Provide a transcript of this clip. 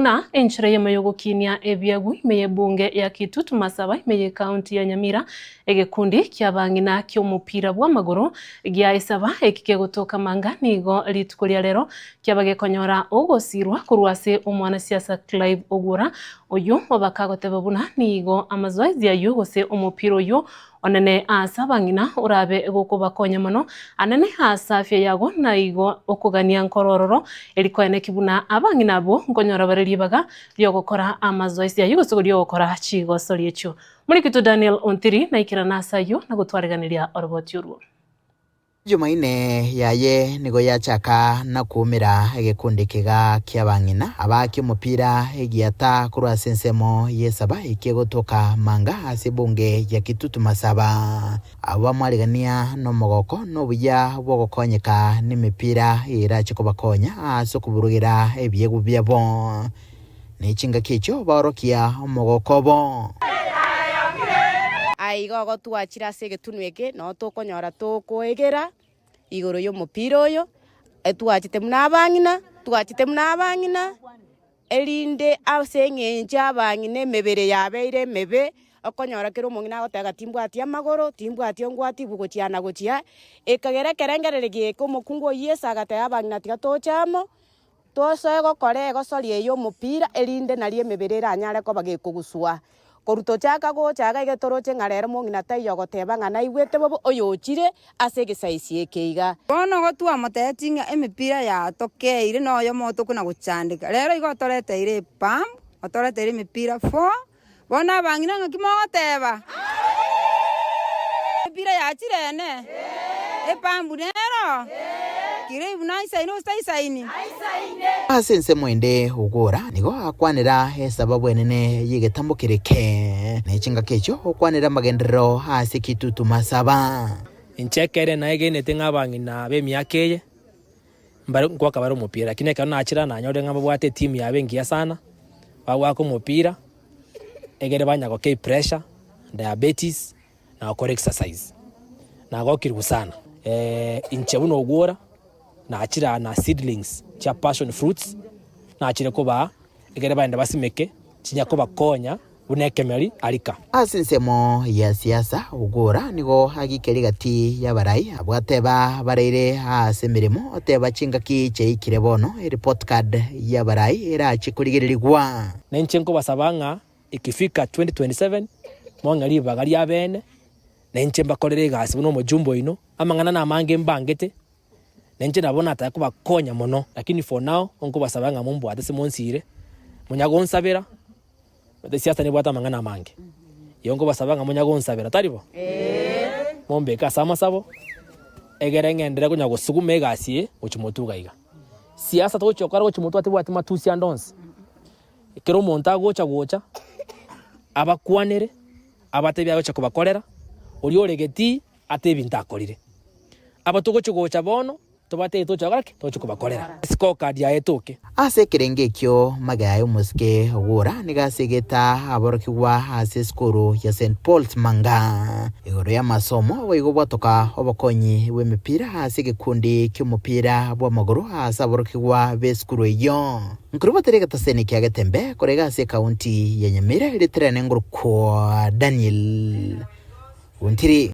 Buna enchera eyemo y'ogokinia ebiagu ime y'ebunge ya Kitutu Masaba ime y'ecounty ya Nyamira, egekundi ki'abang'ina ki'omopira bw'amagoro gia Esaba eki kegotoka manga nigo rituko ria rero kiaba gekonyora ogosirwa korwa ase omwanasiasa Clive Ogwora oyio obakagoteba buna nigo amazoezi ayio gose omopira oyio Onene aase abang'ina orabe gokobakonya mono, anene aase afya yago, na igo okogania nkore ororo, eri koeneki buna abang'ina abwo nkonyora bare ribaga ri'ogokora amazoezi ayio gose ri'ogokora chigosori echio. Morikitu Daniel Ontiri naikerane ase ayio na gotwareganeria oroboti orwo. Jumaine yaye nigo yachaka na koumera egekundi kega ki'abang'ina abaaki omopira egiata korwa ase ensemo y'esaba ekegotoka manga ase ebunge ya Kitutu Masaba. Abwo bamwarigania nomogoko na obuya bw'ogokonyeka nemepira erache kobakonya ase okoburugera ebiegwa biabo. Ne chingaki echio baorokia omogoko obo. Aye igo ogotwachire ase egetunwa eke, noo tokonyora tokoegera igoro y'omopira oyo, etwachete buna abang'ina, twachete buna abang'ina, erinde ase eng'encho abang'ina emebere yabeire emebe, okonyora kera omong'ina agoteba ng'a timbwati amagoro, timbwati ongwati gochia na gochia, ekagera ekerengererio geke omokungu oyio Yeso agateba abang'ina tiga toche amo. Tosoe gokora egosori eye y'omopira, erinde nario emebere eranyare koba gekoguswa. Korwa tochaka gocha iga iga toroche ng'a rero mong'ina taiyo ogoteba ng'a naigwete bobe oyochire ase egesaisi eke iga. Bono igo twamotebetie ng'a emepira yatokeire noyomo otokona gochandeka. Rero igo otoreteire epump, otoreteire emepira four, Bono abang'ina ng'aki mogoteba? Emepira yachire ene? Epambu nero? Kire buna aisaine gose taisaini? Ase ensemo ende Ogora nigo akwanera esababu enene y'egetambo kere eke, ne chingaki echio okwanera amagenderero ase kitutu masaba. Inche ekere naegenete ng'a abang'ina b'emiaka eye mbare nkoaka bare omopira, lakini ekero nachire aa nanyorire ng'a mbabwate etimu yabo engiya sana, bagoaka omopira, egere banya gokei pressure, diabetes, na gokora exercise. Nagokirwe sana. Inche buna ogwora, nachire aa na seedlings chia passion fruits, nachire kobaa, egere bagende basimeke, chinya kobakonya. Buna ekemeri arika. Ase ensemo ya siasa, Ogora nigo agikeria gati y'abarai abwo ateba baraire ase emeremo, oteba chingaki chiaikire bono ereport card y'abarai erache korigererigwa. Na inche nkobasaba ng'a ikifika 2027 mong'e ribaga riabeene, na inche mbakorere egasi buna omojumbe oino, amang'ana namange mbangete, na inche nabo nataka kobakonya mono, lakini for now nkobasaba ng'a mombwate ase monsiire, monya gonsabera. Esiasa nebwate amang'ana amange. Igo nkobasaba ng'a monya gonsabera, tari bo? Mombeke ase amasabo, egere ng'enderere konya gosuguma egasi eye gochia motwe iga iga. Siasa togochia gokora gochia motwe tebwati matusi ande onsi. Ekero omonto agocha gocha, abakwanere, abatebie agocha kobakorera, oria ore getii ate ebinto akorire. Aba togochia gocha bono. Tobatebie toche gokora ki? Toche kobakorera. Scorecard yaye etoke. Ase ekerengo ekio magega y'omosike Ogura nigo asegete aborokigwa ase esukuru ya St Paul's Manga igoro y'amasomo boigo bwatoka obokonyi bw'emepira ase egekundi ki'omopira bw'amagoro ase aborokigwa b'esukuru eyio. Nkorobotera egetaseni kia Getembe korega ase ekaunti ya Nyamira ritirane ngorokwa Daniel Ontiri.